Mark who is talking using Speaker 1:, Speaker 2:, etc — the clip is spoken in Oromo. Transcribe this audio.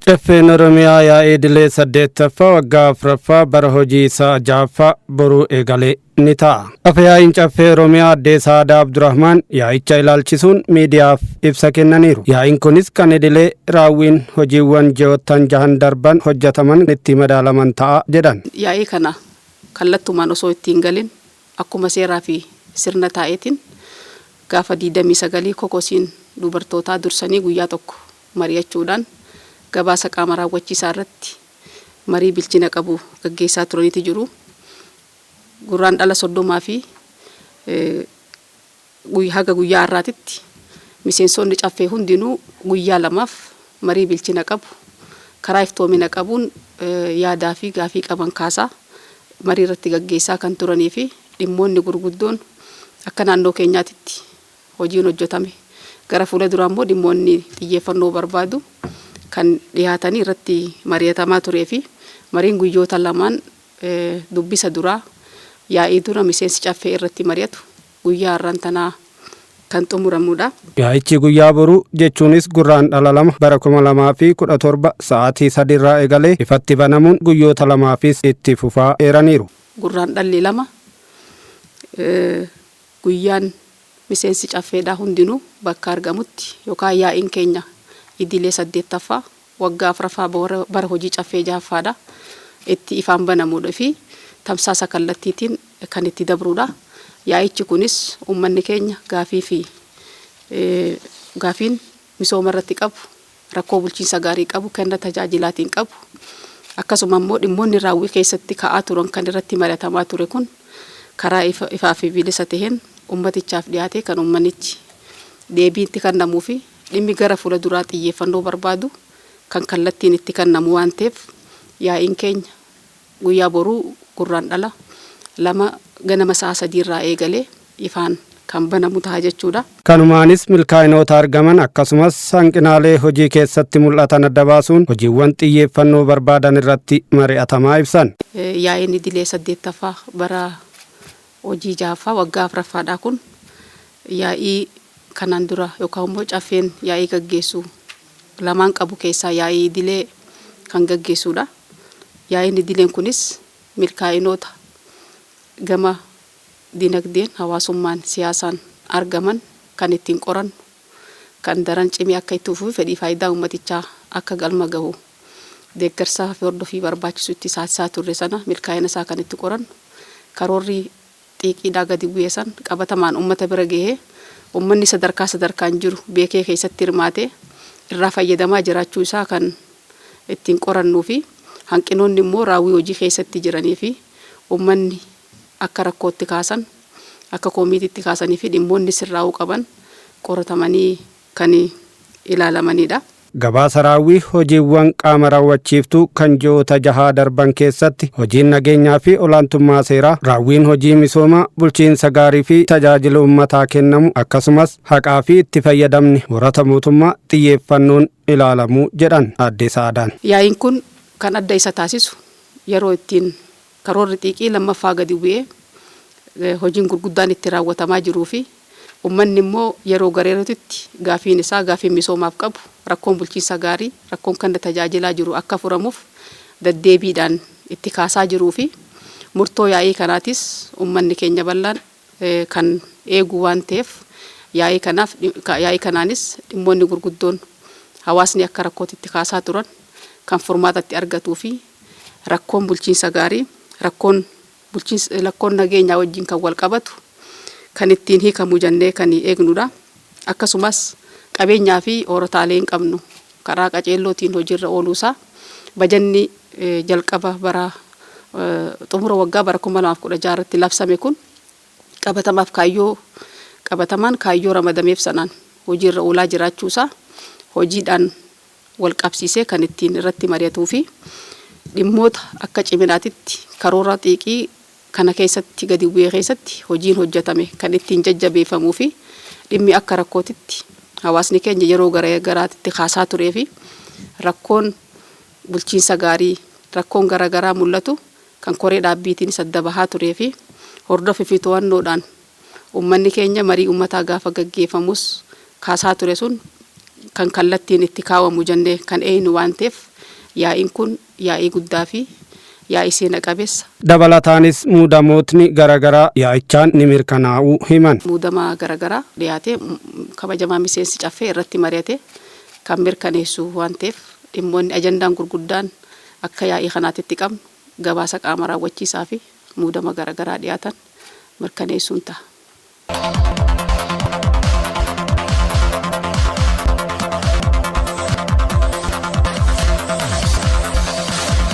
Speaker 1: Caffeen Oromiyaa yaa'ii idilee 8ffaa waggaa 4ffaa bara hojii isaa 6ffaa boruu eegalee ni ta'a. Afyaa'iin Caffee Oromiyaa Addee Sa'aadaa Abdurrahmaan yaa'icha ilaalchisuun miidiyaaf ibsa kennaniiru. Yaa'iin kunis kan idilee raawwiin hojiiwwan ji'oottan jahan darban hojjetaman itti madaalaman ta'a jedhan.
Speaker 2: Yaa'ii kana kallattumaan osoo itti hin galin akkuma seeraa fi sirna taa'eetiin gaafa 29 kokosiin dubartootaa dursanii guyyaa tokko mari'achuudhaan gabaasa qaama raawwachiisaa irratti marii bilchina qabu gaggeessaa turaniiti jiru. Gurraandhala 30 fi haga guyyaa har'aatitti miseensonni Caffee hundinuu guyyaa lamaaf marii bilchina qabu karaa iftoomina qabuun yaadaa fi gaafii qaban kaasaa marii irratti gaggeessaa kan turanii fi dhimmoonni gurguddoon akka naannoo keenyaatitti hojiin hojjetame gara fuula duraa immoo dhimmoonni xiyyeeffannoo barbaadu kan dhiyaatanii irratti mari'atamaa turee fi mariin guyyoota lamaan dubbisa duraa yaa'ii dura miseensi Caffee irratti mari'atu guyyaa har'aan tanaa kan xumuramudha.
Speaker 1: Yaa'ichi guyyaa boruu jechuunis Gurraandhala 2 bara 2017 sa'aatii 3 irraa eegalee ifatti banamuun guyyoota lamaafis itti fufaa eeraniiru.
Speaker 2: Gurraandhalli 2 guyyaan miseensi Caffeedhaa hundinuu bakka argamutti yookaan yaa'iin keenya idilee 8ffaa waggaa 4ffaa bara hojii Caffee 6ffaadha itti ifaan banamuudha fi tamsaasa kallattiitiin kan itti dabruudha. Yaa'ichi kunis uummanni keenya gaafii fi gaafiin misooma irratti qabu, rakkoo bulchiinsa gaarii qabu, kenna tajaajilaatiin qabu, akkasuma immoo dhimmoonni raawwii keessatti ka'aa turan kan irratti mari'atamaa ture kun karaa ifaa fi bilisa taheen ummatichaaf dhiyaatee kan ummanichi deebii itti kennamuu fi dhimmi gara fuula duraa xiyyeeffannoo barbaadu kan kallattiin itti kennamu waan ta'eef yaa'iin keenya guyyaa boruu Gurraandhala 2 ganama sa'a 3 irraa eegalee ifaan kan banamu ta'a jechuudha.
Speaker 1: Kanumaanis milkaa'inoota argaman akkasumas hanqinaalee hojii keessatti mul'atan adda baasuun hojiiwwan xiyyeeffannoo barbaadan irratti mari'atamaa ibsan.
Speaker 2: Yaa'iin idilee 8ffaa bara hojii 6ffaa waggaa 4ffaadhaa kun yaa'ii kanaan dura yookaan immoo Caffeen yaa'ii gaggeessu lamaan qabu keessaa yaa'ii idilee kan gaggeessuudha. Yaa'iin idileen kunis milkaa'inoota gama dinagdeen, hawaasummaan, siyaasaan argaman kan ittiin qorannu, kan daran cimee akka itti fufu fedhii faayidaa uummatichaa akka galma gahu deeggarsaa fi hordofii barbaachisu itti taasisaa turre sana milkaa'ina isaa kan itti qorannu, karoorri xiiqiidhaa gadi bu'e san qabatamaan uummata bira gahee uummanni sadarkaa sadarkaan jiru beekee keessatti hirmaatee irraa fayyadamaa jiraachuu isaa kan ittiin qorannuu fi hanqinoonni immoo raawwii hojii keessatti jiranii fi uummanni akka rakkootti kaasan, akka koomiitiitti kaasanii fi dhimmoonni sirraa'uu qaban qoratamanii kan ilaalamanidha.
Speaker 1: Gabaasa raawwii hojiiwwan qaama raawwachiiftuu kan ji'oota jahaa darban keessatti hojiin nageenyaa fi olaantummaa seeraa, raawwiin hojii misoomaa, bulchiinsa gaarii fi tajaajila uummataa kennamu akkasumas haqaa fi itti fayyadamni horata mootummaa xiyyeeffannoon ilaalamuu jedhan Aadde Sa'adaan.
Speaker 2: Yaa'iin kun kan adda isa taasisu yeroo ittiin karoorri xiiqii lammaffaa gadi bu'ee hojiin gurguddaan itti raawwatamaa jiruu fi uummanni immoo yeroo gara yerootti gaafiin isaa gaafiin misoomaaf qabu, rakkoon bulchiinsa gaarii, rakkoon kan tajaajilaa jiru akka furamuuf deddeebiidhaan itti kaasaa jiruu fi murtoo yaa'ii kanaatis uummanni keenya bal'aan kan eegu waan ta'eef yaa'ii kanaaf yaa'ii kanaanis dhimmoonni gurguddoon hawaasni akka rakkootti kaasaa turan kan furmaatatti argatuu fi rakkoon bulchiinsa gaarii, rakkoon bulchiinsa, rakkoon nageenyaa wajjin kan wal qabatu kan ittiin hiikamu jennee kan eegnudha. Akkasumas qabeenyaa fi horataalee hin qabnu karaa qaceellootiin hojiirra ooluusaa bajanni jalqaba bara xumura waggaa bara 2016 irratti labsame kun qabatamaaf kaayyoo qabatamaan kaayyoo ramadameef sanaan hojiirra oolaa jiraachuusaa hojiidhaan wal qabsiisee kan ittiin irratti mari'atuu fi dhimmoota akka ciminaatitti karoora xiiqii kana keessatti gadi bu'ee keessatti hojiin hojjetame kan ittiin jajjabeeffamuu fi dhimmi akka rakkootitti hawaasni keenya yeroo gara garaatitti kaasaa turee fi rakkoon bulchiinsa gaarii, rakkoon gara garaa mul'atu kan koree dhaabbiitiin adda bahaa turee fi hordofii fi to'annoodhaan uummanni keenya marii uummataa gaafa gaggeeffamus kaasaa ture sun kan kallattiin itti kaawwamu jennee kan eeynu waan ta'eef Yaa'iin kun yaa'ii guddaa fi yaa'ii seena qabeessa.
Speaker 1: Dabalataanis muudamootni garaagaraa yaa'ichaan ni mirkanaa'uu himan.
Speaker 2: Muudama garaagaraa dhiyaatee kabajamaa miseensi Caffee irratti mari'ate kan mirkaneessu waan ta'eef, dhimmoonni ajandaan gurguddaan akka yaa'ii kanaatitti qabnu gabaasa qaama raawwachiisaa fi muudama garaagaraa dhiyaatan mirkaneessuun ta'a.